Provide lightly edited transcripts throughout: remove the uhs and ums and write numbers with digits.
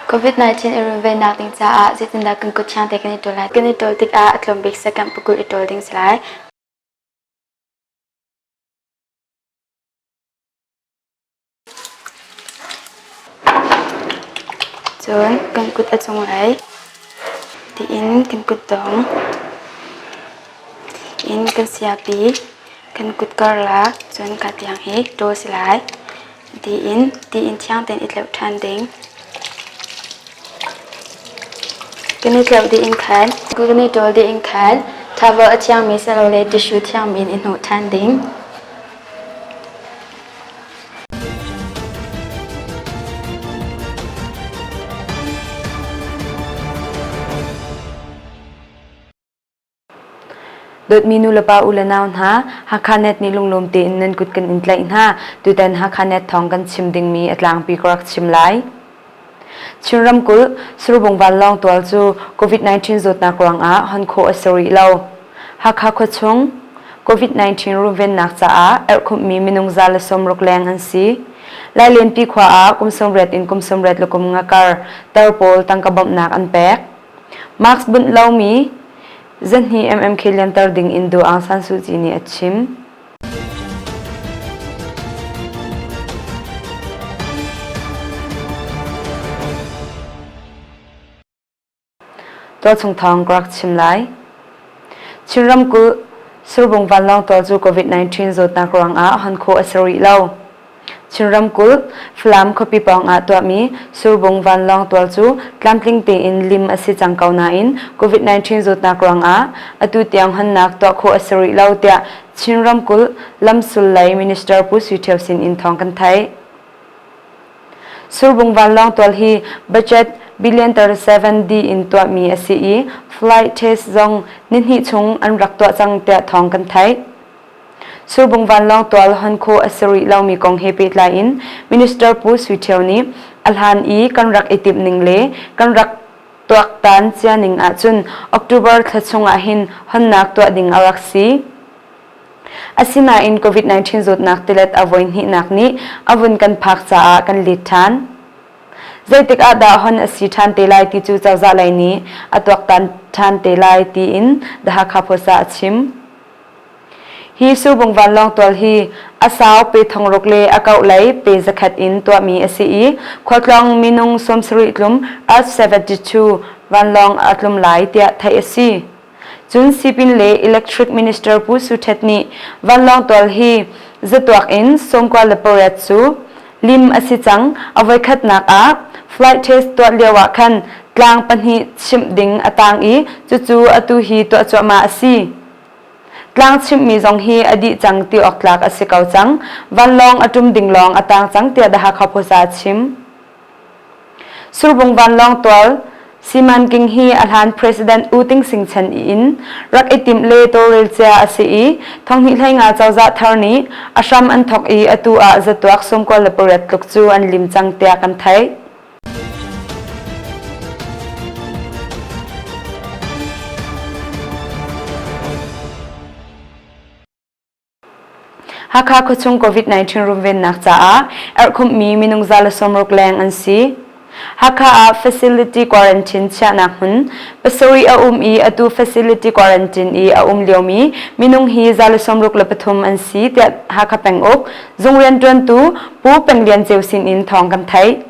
COVID-19 i runvennak ding caah zeitindah kan kut thiang te kan i ṭawl lai? Kan i ṭawl tikah a tlawm bik second pakul i ṭawl ding si lai. Cun kan kut a cunglei tiin kan kutdong in kan siapi kan kut karlak cun ka tiang hi ṭawl si lai. Tiin tiin thiang tein i tleuh ṭhan ding. Kan i tleuh dih in khan kan i ṭawl dih in khan towel a thiangmi silole tissue thiangmi in i hnawh ṭhan ding. Dawtmi nulepa u le nau hna, Hakha Net nih lunglawm tein nan kut kan in tlaih hna. Tutan Hakha Net thawng kan chim dingmi a tlangpi ka rak chim lai. Chin ramkulh Surbung vanlawng tual cu COVID-19 zawtnak ruangah hon khawh a si rih lo. Hakha khuachung COVID-19 runvennak caah erhkhumhmi minung 160 leng an si. Lailenpi khua ah kum 80 in kum 80 le kum nga kar tar pawl tangka bawmhnak an pek. Mask bunh lomi zahnih MMK liamter ding in Daw Aung San Suu Kyi nih a chim. Tualchung thawng ka rak chim lai. Chin ramkulh Surbung vanlawng tual cu COVID-19 zawtnak ruangah hon khawh a si rih lo. Chin ramkulh, Falam khuapi pawngah tuahmi Surbung vanlawng tual cu tlamtling tein lim a si cang ko nain COVID-19 zawtnak ruangah atu tiang honnak tuah khawh a si rih lo tiah Chin ramkulh lamsul lei Minister Pu Sui Thio sin in thawng kan theih. Surbung vanlawng tual hi budget billion 37 D in tuahmi a si i flight test zong nihnih chung an rak tuah cang tiah thawng kan theih. Surbung vanlawng tual hon khawh a si rih lomi kong he pehtlai in Minister Pu Sui Ṭhio nih a hlan i kan rak i timh ning le kan rak tuaktan cia ning ahcun October thla chung ahhin honnak tuah ding a rak si. Asinain COVID-19 zawtnak tilet a voihnihnak nih a vun kan phak caah kan let ṭhan. Zeitik ah dah hon a si ṭhan te lai ti cu cozah lei nih a tuaktan ṭhan te lai tiin The Hakha Post ah a chim. Hi surbung vanlawng tual hi a sau pe thongruk le a kauh lei pe zakhat in tuahmi a si i khualtlawng minung 70 tlum Earth 72 vanlawng a tlum lai tiah theih a si. Cun sipin le Electric Minister Pu Su Htet nih vanlawng tual hi zatuak in 98 cu lim a si cang. A voikhatnak ah flight test tuah lio ah khan tlang pahnih chimh ding a tang i cucu atu hi tuah cuahmah a si. Tlang chimhmi zong hi a dih cang ti awk tlak a si ko cang. Vanlawng a ṭum ding lawng a tang cang tiah The Hakha Post ah a chim. Surbung vanlawng tual Simanking hi a hlan President U Ting Sing chan in rak i timh le tawlrel cia a si i thonghnih hleinga cozah thar nih a hram an thawk i atu ah zatuak 98 tluk cu an lim cang tiah kan theih. Hakha khuachung COVID-19 runvennak caah erhkhumhmi minung 160 leng an si. Hakha ah facility quarantine chiahnak hmun pasarih a um i atu facility quarantine i a um liomi minung hi 163 an si tiah Hakha penguk zung rianṭuantu Pu Peng Lian Ceu sin in thawng kan theih.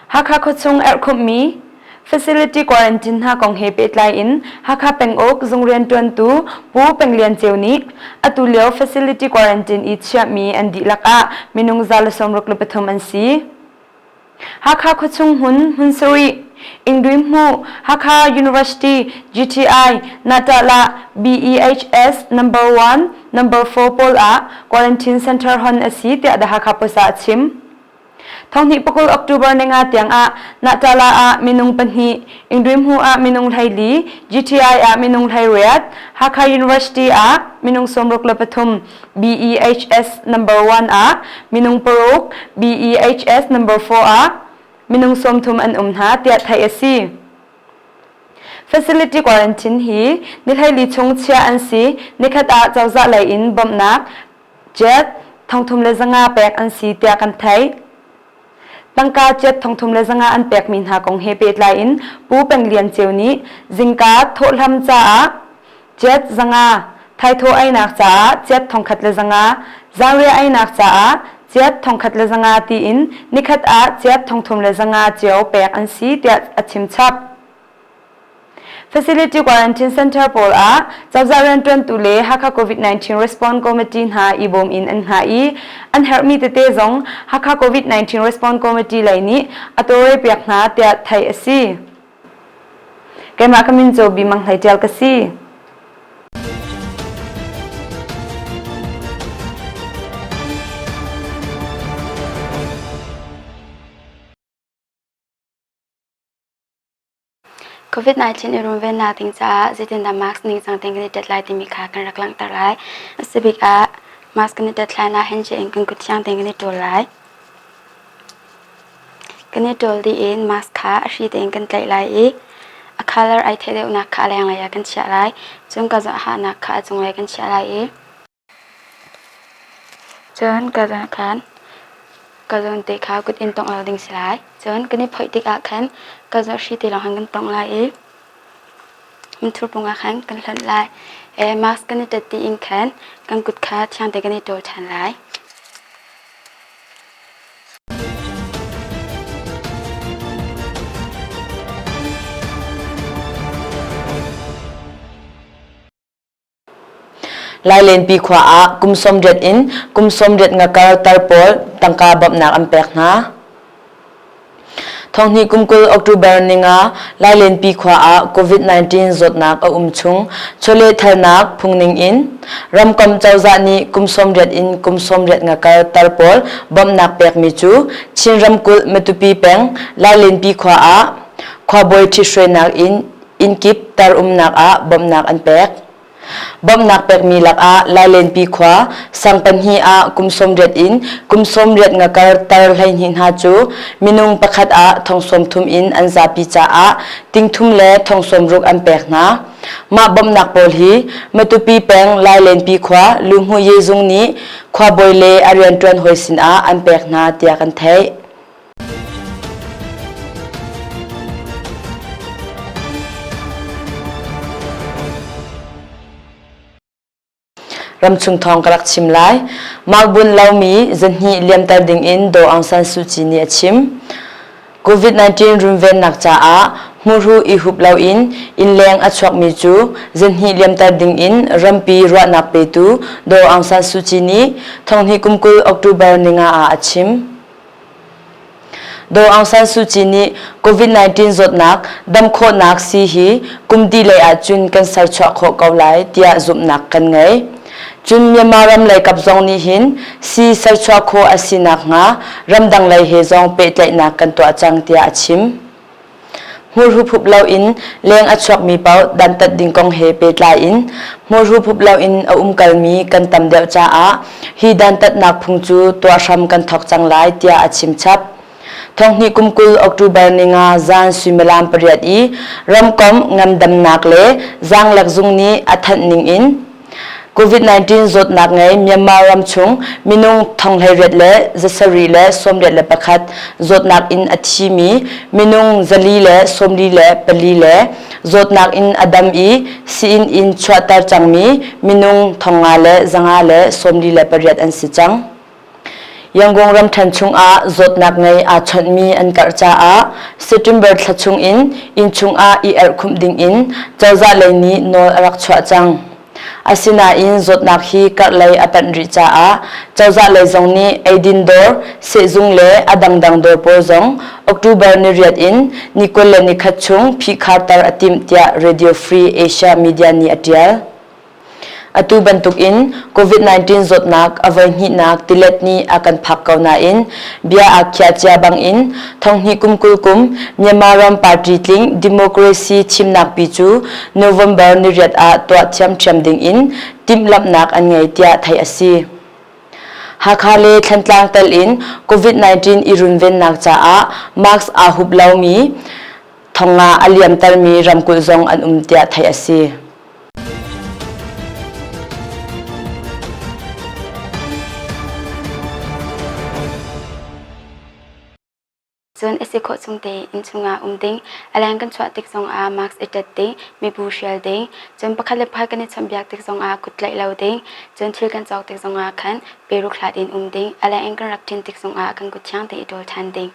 Hakha khuachung erhkhumhmi Facility quarantine hna kong he pehtlai in Hakha penguk zung rianṭuantu Pu Peng Lian Ceu nih atu lio facility quarantine i chiahmi an dihlak ah minung 163 an si. Hakha khuachung hmun hmun sarih Ingduimhmu Hakha University GTI Natala BEHS number 1 number 4 pawl ah quarantine center hon a si tiah The Hakha Post ah a chim. Thonghnih pakul October ninga tiangah Nahtala ah minung pahnih, Ingduimhu ah minung 14, GTI ah minung 18, Hakha University ah minung 63, BEHS number 1 ah minung paruk, BEHS number 4 ah minung 30 an um hna tiah theih a si. Facility quarantine hi ni 14 chung chiah an si. Nikhat ah cozah lei in bawmhnak jet 3,500 pek an si tiah kan theih. Tangka chiat thongthum le zanga an pekmi hna kong he pehtlai in Pu Peng Lian Ceu nih zingka thawhhlam caah chiat zanga, thaithawh einak caah chiat thongkhat le zanga, zaanriah einak caah chiat thongkhat le zanga tiin nikhat ah chiat thongthum le zanga cio pek an si tiah a chim chap. Facility Quarantine Center pawl ah cozah rianṭuantu le Hakha COVID-19 Response Committee hna i bawm in an hngah i an herhmi tete zong Hakha COVID-19 Response Committee lei nih a tawlrelpiak hna tiah theih a si. Keimah ka min cu Bi Mang Hlei Ṭial ka si. COVID-19 i runvennak ding caah zeitindah mask ningcang tein kan i tet lai timi kha kan rak langhter lai. A si bik ah mask kan i tet hlan ah handshake in kan kut thiang tein kan i ṭawl lai. Kan i ṭawl dih in mask kha a hri tein kan tlaih lai i a colour ai theih deuhnak kha a lenglei ah kan chiah lai. Cun ka zohhahnak kha a cunglei kan chiah lai i Cun ka zawn khan ka zawn te kha kut in tongh lo ding si lai. Cun kan i phoih tikah khan ka zawn hri te lawng khan kan tongh lai i minthur pung ah khan kan hlonh lai. E, mask kan i tet dih in khan kan kut kha thiang te kan i ṭawl ṭhan lai. Lailenpi khua ah kum 80 in kum 80 ngakar tar pawl tangka bawmhnak an pek hna. Thonghnih kum 20 October ninga Lailenpi khua ah COVID-19 zawtnak a um chung chawlehthalnak phungning in ramkomh cozah nih kum 80 in kum 80 ngakar tar pawl bawmhnak pekmi cu Chin ramkulh Matupi peng Lailenpi khua ah khuabawi ṭhithruainak in innkip tar umnak ah bawmhnak an pek. Bawmhnak pekmi lakah Lailenpi khua sang pahnih ah kum 80 in kum 80 ngakar tar 12 hna cu minung pakhat ah thong 30 in an zapi caah tingthum le thong 60 an pek hna. Mah bawmhnak pawl hi Matupi peng Lailenpi khua Luhmuhyi zung nih khuabawi le a rianṭuan hawi sinah an pek hna tiah kan theih. Ramchung thawng ka rak chim lai. Maubun lomi zahnih liamter dingin Daw Aung San Suu Kyi nih a chim. COVID-19 runvennak caah hmurhu i hup loin innleng a chuakmi cu zahnih liamter dingin rampi ruahnak petu Daw Aung San Suu Kyi nih thonghnih kum 20 October ninga ah a chim. Daw Aung San Suu Kyi nih COVID-19 zawtnak dam khawhnak sii hi kum dih lei ahcun kan serchuah khawh ko lai tiah zumhnak kan ngei. Cun Myanmar ram lei kap zong nih hin sii serchuah khawh a si nakhnga ramdang lei he zong pehtlaihnak kan tuah cang tiah a chim. Hmurhup hup loin leng a chuakmi paoh dantat ding kong he pehtlai in hmurhup hup loin a umkalmi kan tam deuh caah hi dantatnak phung cu tuah hram kan thawk cang lai tiah a chim chap. Thonghnih kum 20 October ninga zan suimilam pariat i ramkomh ngandamnak le zaanglek zung nih a thanh ning in COVID-19 zawtnak ngei Myanmar ram chung minung thonghleiriat le zasarih le 81 zawtnak in a thimi minung zali le 44 le zawtnak in a dam i sii-inn in chuahter cangmi minung thongnga le zanga le 48 an si cang. Yangon ramṭhen chungah zawtnak ngei aa chawnhmi an karh caah September thla chungin inn chungah i erhkhumh dingin cozah lei nih nawl a rak chuah cang. Asinain zawtnak hi karhlei a panh rih caah cozah lei zong nih eidin dawr, sehzung le a dangdang dawr pawl zong October ni riat in ni 21 chung phihkharter a timh tiah Radio Free Asia Media nih a ṭial. Atu bantukin COVID-19 zawtnak a voihnihnak tilet nih a kan phak ko nain bia aa khiah cia bangin thonghnih kum 20 kum Myanmar ram party tling democracy thimnak pi cu November ni riat ah tuah thiamṭhiam dingin timhlamhnak an ngei tiah theih a si. Hakha le Thlantlang tel in COVID-19 i runvennak caah mask aa hup lomi thonga a liamtermi ramkulh zong an um tiah theih a si. Cun a si khawh chung tein inn chungah um ding, a leng kan chuah tik zongah mask i ṭet ding, mibu hrial ding, cun pakhat le pakhat kan i chawnhbiak tik zongah kut tlaih lo ding, cun thil kan cawk tik zongah khan peruk hlat in um ding, a leng in kan rak ṭin tik zongah kan kut thiang tein i ṭawl ṭhan ding.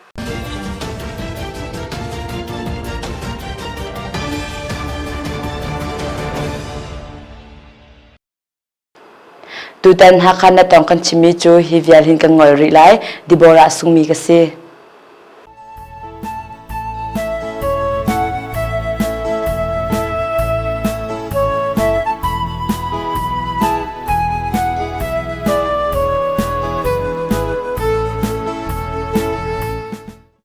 Tutan Hakha na tong kan chimmi cu hi vial hin kan ngol rih lai. Deborah Sungmi ka si.